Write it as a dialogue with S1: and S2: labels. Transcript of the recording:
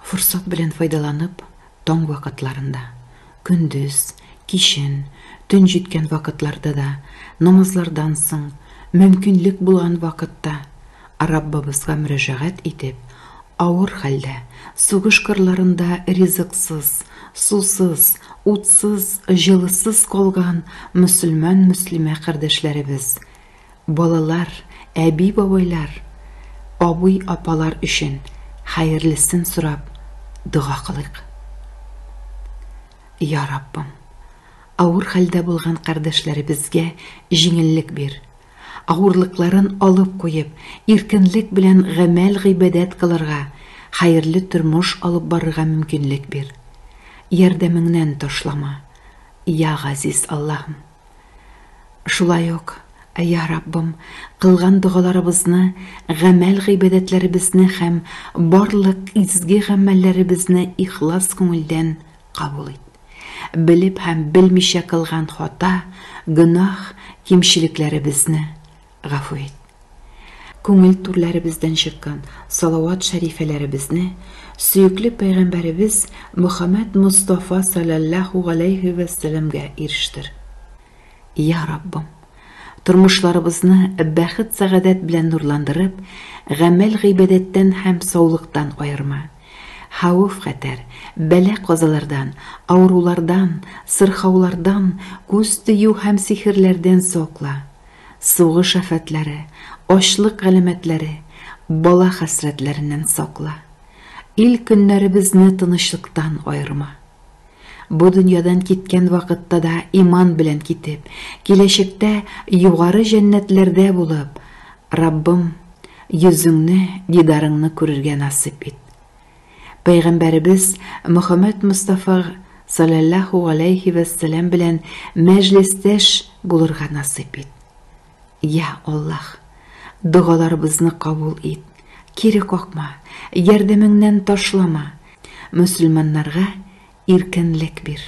S1: Форсат белән файдаланып, таң вакытларында, көндез, кичен, төн җиткән вакытларда да, намазлардан соң, мөмкинлек булган вакытта Раббыбызга мөрәҗәгать итеп, авыр хәлдә, сугыш кырларында ризыксыз, сусыз, утсыз, җылысыз калган мөселман-мөслимә кардәшләребез, балалар, әби-бабайлар, абый-апалар өчен хәерлесен сорап дога кылыйк. Я Раббым, авыр хәлдә булган кардәшләребезгә җиңеллек бир. Авырлыкларын алып куеп, иркенлек белән гамәл-гыйбадәт кылырга, хәерле тормыш алып барырга мөмкинлек бир. Ярдәмеңнән ташлама, я газиз Аллаһым. Шулай ук, я Раббым, кылган догаларыбызны, гамәл-гыйбадәтләребезне һәм барлык изге гамәлләребезне ихлас күңелдән кабул ит. Белеп һәм белмичә кылган хата, гөнаһ, кимчелекләребезне гафу ит. Күңел түрләребездән чыккан салават шәрифәләребезне сөекле пәйгамбәребез Мөхәммәд Мостафа салләллаһу галәйһи вә сәлләмгә ирештер. Я Раббым, тормышларыбызны бәхет-сәгадәт белән нурландырып, гамәл-гыйбадәттән һәм саулыктан аерма. Хәвеф-хәтәр, бәла-казалардан, авырулардан, сырхаулардан, күз тию һәм сихерләрдән сакла. Сугыш афәтләре, ачлык галәмәтләре, бала хәсрәтләреннән сакла. Ил-көннәребезне тынычлыктан аерма. Бу дөньядан киткән вакытта да иман белән китеп, киләчәктә югары җәннәтләрдә булып, Раббым, йөзеңне, дидарыңны күрергә насыйп ит. Пәйгамбәребез Мөхәммәд Мостафа салләллаһу галәйһи вәссәлам белән мәҗлестәш булырга насыйп ит. Я Аллаһ, догаларыбызны кабул ит, кире какма, ярдәмеңнән ташлама, мөселманнарга иркенлек бир.